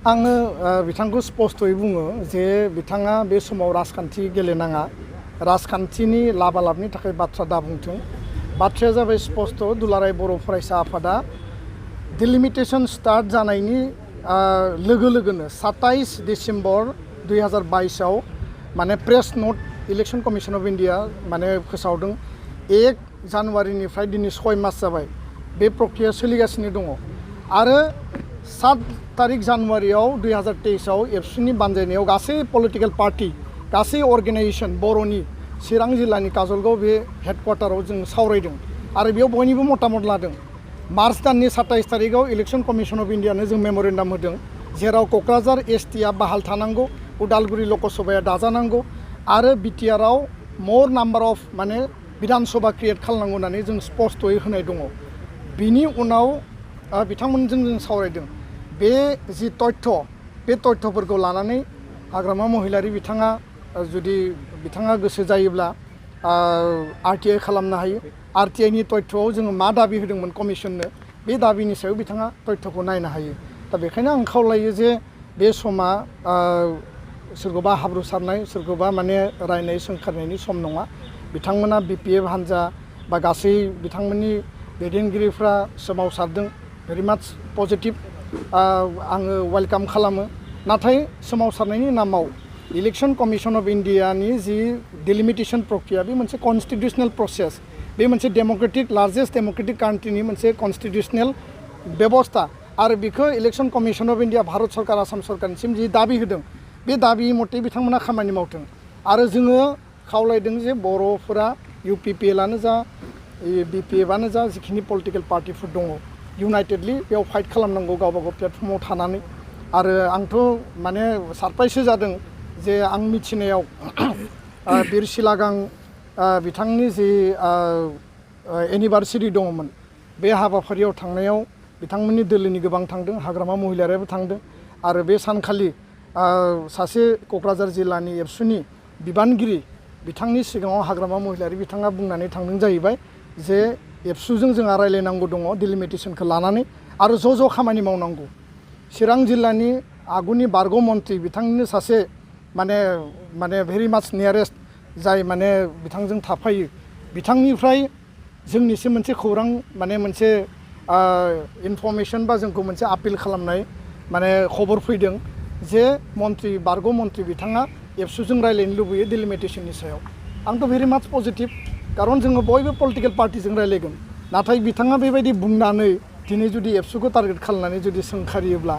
आङो बिथांखौ स्पष्टयै बुङो जे बिथाङा बे समाव राजखान्थि गेलेनाङा राजखान्थिनि लाबालाबनि थाखाय बाथ्रा दाबुंथों बाथ्राया जाबाय स्पष्ट दुलाराय बर' फरायसा आफादा डिलिमिटेशन स्टार्ट जानायनि लोगो लोगोनो 27 डिसेम्बर 2022 आव माने press note election commission of India माने फोसावदों 1 जानुवारिनिफ्राय दिनै 6 मास जाबाय बे प्रक्रिया सोलिगासिनो दङ आरो 7 तारिख जानुवारियाव 2023 आव एबसुनि बानजायनायाव गासै पलिटिकल पार्टी गासै अर्गेनाइजेशन बर'नि चिरां जिल्लानि काजलगाव बे हेडक्वार्टाराव जों सावरायदों आरो बेयाव बयनिबो मतामत लादों मार्च दाननि 27 तारिखआव इलेक्शन कमिशन अफ इंडियानो जों मेमोरेन्डाम होदों जेराव क'क्राझार एसटिआ बाहाल थानांगौ उदालगुरि लकसभाया दाजानांगौ आरो बिटिआरआव मोर नाम्बार अफ माने विधानसभा क्रिएट खालामनांगौ होननानै जों स्पष्टयै होनाय दङ बिनि उनाव बिथांमोनजों जों सावरायदों बे जि तथ्य बे तथ्यफोरखौ लानानै हाग्रामा महिलारि बिथाङा जुदि बिथाङा गोसो जायोब्ला आरटिआइ खालामनो हायो आरटिआइनि तथ्यआव जोङो मा दाबि होदोंमोन कमिसननो बे दाबिनि सायाव बिथाङा तथ्यखौ नायनो हायो दा बेखायनो आं खावलायो जे बे समा सोरखौबा हाब्रु सारनाय सोरखौबा माने रायनाय सोंखारनायनि सम नङा बिथांमोना बिपिएफ हान्जा बा गासै बिथांमोननि दैदेनगिरिफ्रा सोमावसारदों भेरि माच पजिटिभ आङो वेलकाम खालामो नाथाय सोमावसारनायनि नामाव इलेक्शन कमिशन अफ इंडियानि जि डिलिमिटेशन प्रक्रिया बे मोनसे कन्स्टिट्यूशनल प्रसेस बे मोनसे डेमोक्रेटिक लार्जेस्ट डेमोक्रेटिक कान्ट्रिनि मोनसे कन्स्टिट्यूशनल बेबस्था आरो बेखौ election commission of India Bharat सरकार आसाम सरकारनिसिम जि दाबि होदों बे दाबि मथे बिथांमोना खामानि मावथों आरो जोङो खावलायदों जे बर'फोरा इउपिपिएलआनो जा बिपिएफआनो जा जिखिनि पलिटिकल पार्टिफोर दङ इउनाइटेडलि बेयाव फाइट खालामनांगौ गावबा गाव प्लेटफर्माव थानानै आरो आंथ' माने सारप्राइजसो जादों जे आं मिथिनायाव बिर सिलागां बिथांनि जि एनिभार्सारि दङमोन बे हाबाफारियाव थांनायाव बिथांमोननि दोलोनि गोबां थांदों हाग्रामा महिलारियाबो थांदों आरो बे सानखालि सासे क'क्राझार जिल्लानि एबसुनि बिबानगिरि बिथांनि सिगाङाव हाग्रामा महिलारि बिथाङा बुंनानै थांदों जाहैबाय जे एबसुजों जोंहा रायलायनांगौ दङ डिलिमिटेशनखौ लानानै आरो ज' खामानि मावनांगौ चिरां जिल्लानि आगुनि बारग' मन्त्रि बिथांनिनो सासे माने भेरि माच नियारेस्ट जाय माने बिथांजों थाफायो बिथांनिफ्राय जोंनिसिम मोनसे खौरां माने मोनसे इनफरमेशन बा जोंखौ मोनसे आपिल खालामनाय माने खबर फैदों जे बारग' मन्त्रि बिथाङा एबसुजों रायलायनो लुबैयो डिलिमिटेशननि सायाव आंथ' भेरि माच पजिटिभ खारन जोङो बयबो पलिटिकेल पार्टिजों रायलायगोन नाथाय बिथाङा बेबायदि बुंनानै दिनै जुदि एबसुखौ टारगेट खालामनानै जुदि सोंखारियोब्ला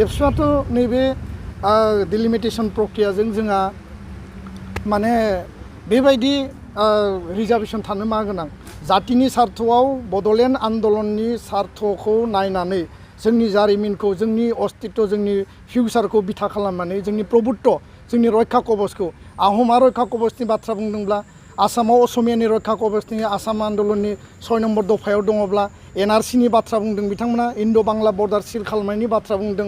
एबसुआथ' नैबे डिलिमिटेशन प्रक्रियाजों जोंहा माने बेबायदि रिजार्भेसन थानो मा गोनां जातिनि सार्थआव बड'लेण्ड आन्दलननि सार्थखौ नायनानै जोंनि जारिमिनखौ जोंनि अस्तित्व जोंनि फिउचारखौ बिथा खालामनानै जोंनि प्रभुत्व जोंनि रैखा कबचखौ आहमा रैखा कबचनि बाथ्रा बुंदोंब्ला आसामाव असमियानि रैखा कबचनि आसाम आन्दलननि 6 नम्बर दफायाव दङब्ला एनआरसिनि बाथ्रा बुंदों बिथांमोना इन्ड' बांला बर्डार सिल खालामनायनि बाथ्रा बुंदों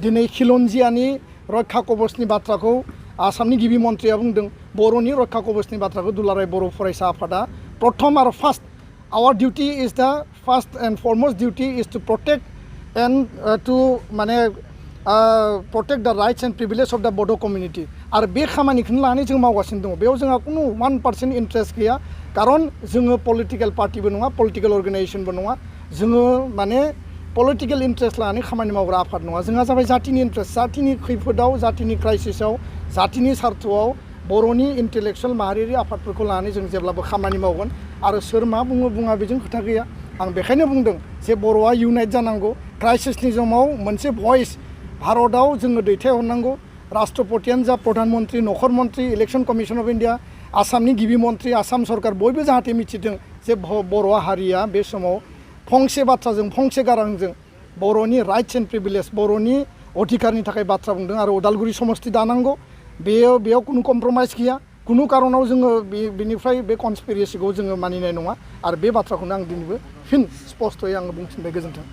दिनै खिलन्जियानि रैखा कबचनि बाथ्राखौ आसामनि गिबि मन्थ्रिया बुंदों बर'नि रैखा कबचनि बाथ्राखौ दुलाराय बर' फरायसा आफादा प्रथम आरो first our duty is the first and foremost duty is to protect and to माने protect the rights and privileges of the Bodo community आरो बे खामानिखौनो लानानै जों मावगासिनो दङ बेयाव जोंहा कुनु 1% इन्ट्रेस्ट गैया खारन जोङो पलिटिकल पार्टिबो नङा पलिटिकल अर्गेनाइजेशनबो नङा जोङो माने पलिटिकल इन्ट्रेस्ट लानानै खामानि मावग्रा आफाद नङा जोंहा जाबाय जातिनि इन्ट्रेस्ट जातिनि खैफोदाव जातिनि क्राइसिसआव जातिनि सार्थआव बर'नि इन्टेलेक्सुवेल माहारियारि आफादफोरखौ लानानै जों जेब्लाबो खामानि मावगोन आरो सोर मा बुङो बुङा बेजों खोथा गैया आं बेखायनो बुंदों जे बर'आ इउनाइट जानांगौ क्राइसिसनि समाव मोनसे भइस भारतआव जोङो दैथायहरनांगौ राष्ट्रपतियानो जा प्रधान मन्त्रि नखर मन्त्रि इलेक्शन कमिशन अफ इंडिया आसामनि गिबि मन्त्रि आसाम सरकार बयबो जाहाथे मिथिदों जे बर' हारिया बे समाव फंसे बाथ्राजों फंसे गारांजों बर'नि राइट्स एन्ड प्रिभिलेज बर'नि अधिकारनि थाखाय बाथ्रा बुंदों आरो उदालगुरि समस्ति दानांगौ बेयाव कुनु कम्प्रमाइज गैया कुनु कारनाव जोङो बेनिफ्राय बे कनस्पिरेसिखौ जोङो मानिनाय नङा आरो बे बाथ्राखौनो आं दिनैबो फिन स्पष्टयै आङो बुंफिनबाय गोजोन्थों